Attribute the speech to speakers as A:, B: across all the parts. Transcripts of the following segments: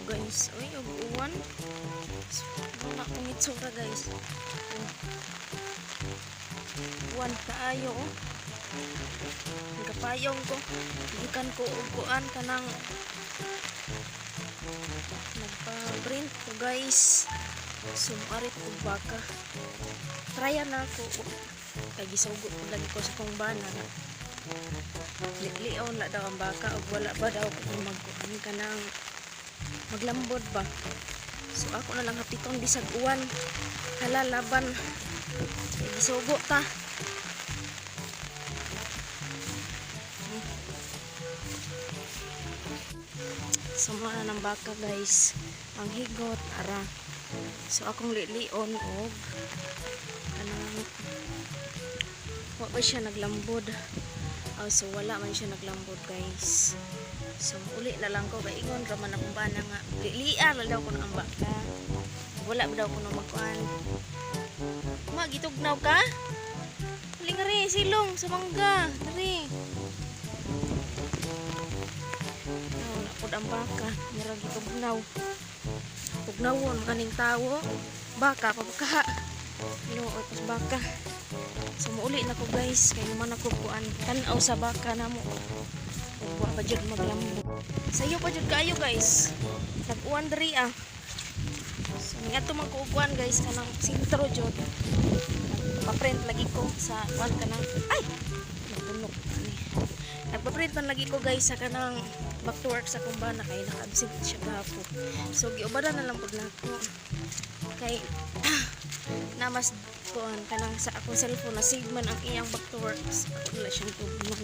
A: Guys. Uy, og uwan. So, wala akong itsura, guys. Oh. Uwan kaayo, oh. Nagapayong ko. Gikan ko og kuan, kanang nagpa-print ko, guys. So muarit og baka. Trya na ako kay gisugo ko lagi ko sa kong bana. Lion la daw ang baka ug wala ba daw kung magkuan, kanang maglambod ba. So ako na lang hapiton bisag uwan. Hala, laban. Kay gisugo ta. So mao na ng baka, guys. Ang higot ara. So akong lilion og kanang wa ba siya naglambod. Oh, so wala man siya naglambod, guys. So uli na lang ko kay ingon ra man akong bana nga lilia ra daw kuno ang baka. Wala ba daw kuno magkuan. Ma, gitugnaw ka? Dali nga ri, silong sa mangga. Dali. Oh, wala pod ang baka. Murag gitugnaw. Tugnawon kaning tawo. Baka pa baka. Hinuot pas baka. So muuli na ko, guys, kay man ako kuan tan-aw sa baka namo. Ug wa pa jud maglambot. Sayo pa jud kaayo, guys. Nag-uwan diri ah. So ngadto man ko og kuan, guys, kanang sentro jud. Nagpa-print lagi ko sa kuan, kanang, ay, nagtunok ani. Nagpa-print man lagi ko, guys, sa kanang back to work sa akong bana kay naka-absent siya gahapon. So giubaran na lang pud nako. Kay na mas kuan kanang sa akong cellphone na save man ang iyang back to work. So, ako nila siyang tugmon.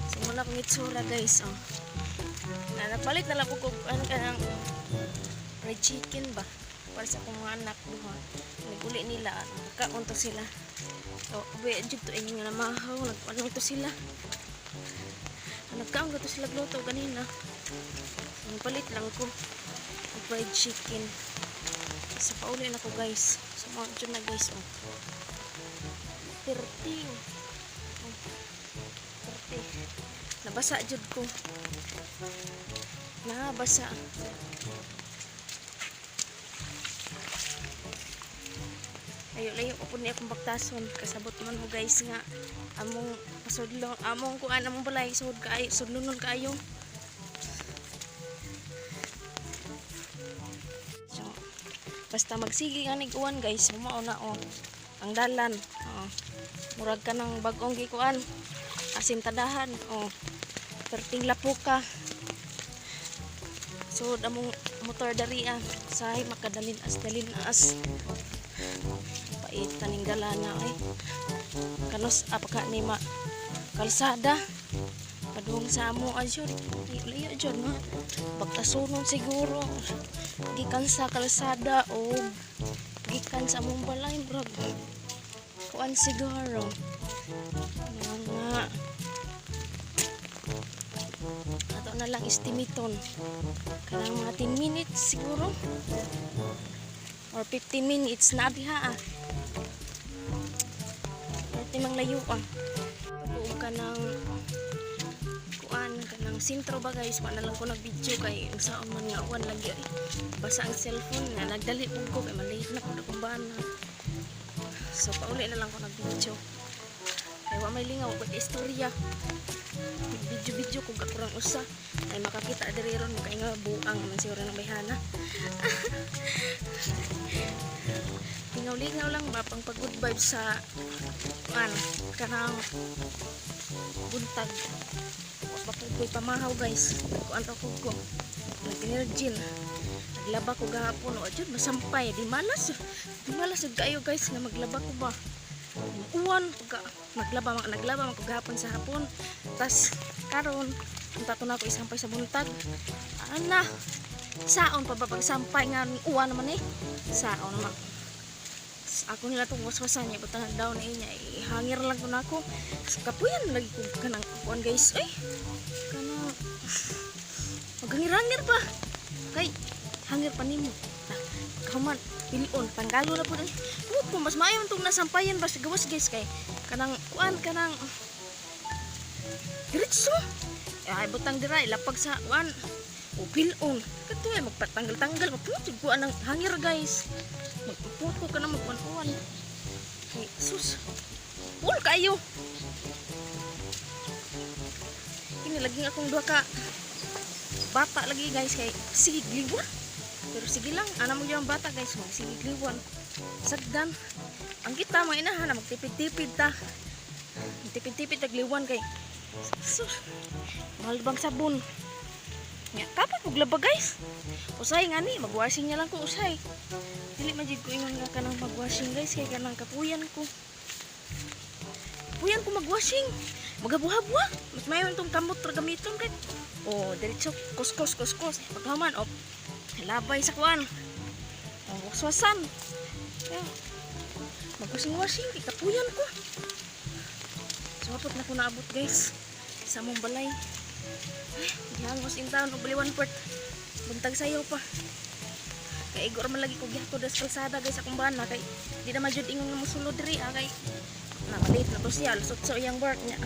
A: So muna akong itsura, guys, oh. Na nagpalit na lang ko og kuan, kanang fried chicken ba para sa akong mga anak duha. Naguli nila, nagkaon to sila. So, uwi jud to inyo nga namahaw, nagkuan to sila. Nagkaon to sila gluto ganina. So, nagpalit lang ko og fried chicken. So, pauli na ko, guys. So, mao jud na, guys, oh. 30. Oh. 30. Nabasa jud ko. Nabasa. Layo layo pa pud ni akong baktason. Kasabot man mo, guys, nga among pasudlo, among kuan, among balay sud kaayo, sudlonon kaayo. So, basta magsige nga nig uwan, guys, mao na, oh. Ang dalan, oh. Murag ka ng bag-ong gikuan. Asintadahan, oh. Perting lapuka. So, among motor dari ah. Sahay makadalin as dalin as. Pait kaning dalana ay. Kanus apa ka ni ma kalsada. Padung sa amo adyod. Layo jud nga. Bagtasunon siguro. Gikan sa kalsada o gikan sa among balay, murag kuan siguro. Mga ato na lang estimaton. Kanang mga 10 minutes siguro or 15 minutes na diha ah. Pwede mang layo ah. Tuog ka ng kuan, kanang sentro ba, guys, wa na lang ko nag-video kay unsaon man nga uwan lagi ay. Basa ang cellphone nga nagdali pud ko kay malate na pud akong bana. So pauli na lang ko nag-video. Kay wa may lingaw ko istorya. Video-video kung kakurang usa ay makakita diri ron kay nga buang man siguro ng bayhana. Lingaw-lingaw lang ba pang pag good vibes sa kuan, kanang buntag. Wa pa pud ko'y pamahaw, guys. Kuan ra pud ko. Nag-energy. Naglaba ko gahapon o jud masampay di malas. Di malas jud kaayo, guys, nga maglaba ko ba. Uwan pagka naglaba man ko gahapon sa hapon. Tas karon unta to na ako isampay sa buntag. Ana, saon pa ba pagsampay nga uwan naman eh. Saon naman. Ako nila itong waswasan niya, butang daw na niya, ihangir lang ko na ako. So, kapuyan lagi ko kanang kuan, guys. Ay, kanang maghangir-hangir pa. Kay, hangir pa nimo. Ah, pagkahuman, pilion, tanggalo na po din. Tungod ko, mas maayo itong nasampayan ba sa gawas, guys, kay kanang kuan, kanang diretso. Ay, butang dira, ilapag sa kuan. O pilon. Kato ay magpatanggal-tanggal. Magpuot ko ang hangir, guys. Magpuot ko ka na magkuan-kuan. Ay, sus. Pul kayo. Kini laging akong duha ka bata lagi, guys, kay sige gliwan. Pero sige lang, ana mo yung bata, guys, mag sige gliwan. Sagdan. Ang kita mga inahan na magtipid-tipid ta. Magtipid-tipid tagliwan kay sus. Mahal bang sabon? Nya, kapag og laba, guys. Usay nga ni, magwashing na lang ko usay. Dili man jud ko ingon nga kanang magwashing, guys, kay kanang kapuyan ko. Kapuyan ko magwashing. Magabuha-buha. Mas mayo itong kamot ra gamiton kay. Oh, diretso kuskos kuskos. Paghaman op. Labay sa kuan. Oh, waswasan. Yeah. Magwashing-washing kay kapuyan ko. So hapot na ko naabot, guys, sa among balay. Ay, gihangos in town og Baliwan Port. Buntag sayo pa. Kay igor man lagi ko gihatod sa kalsada, guys, akong bana kay di na man jud ingon nga mosulod diri ah, kay na late na to siya, lusot sa iyang work niya.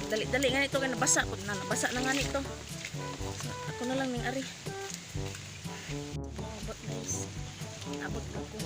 A: Dali-dali nga nito kay nabasa pud na, nabasa na nga nito. So, ako na lang ning ari. Abot, guys. Abot na ko.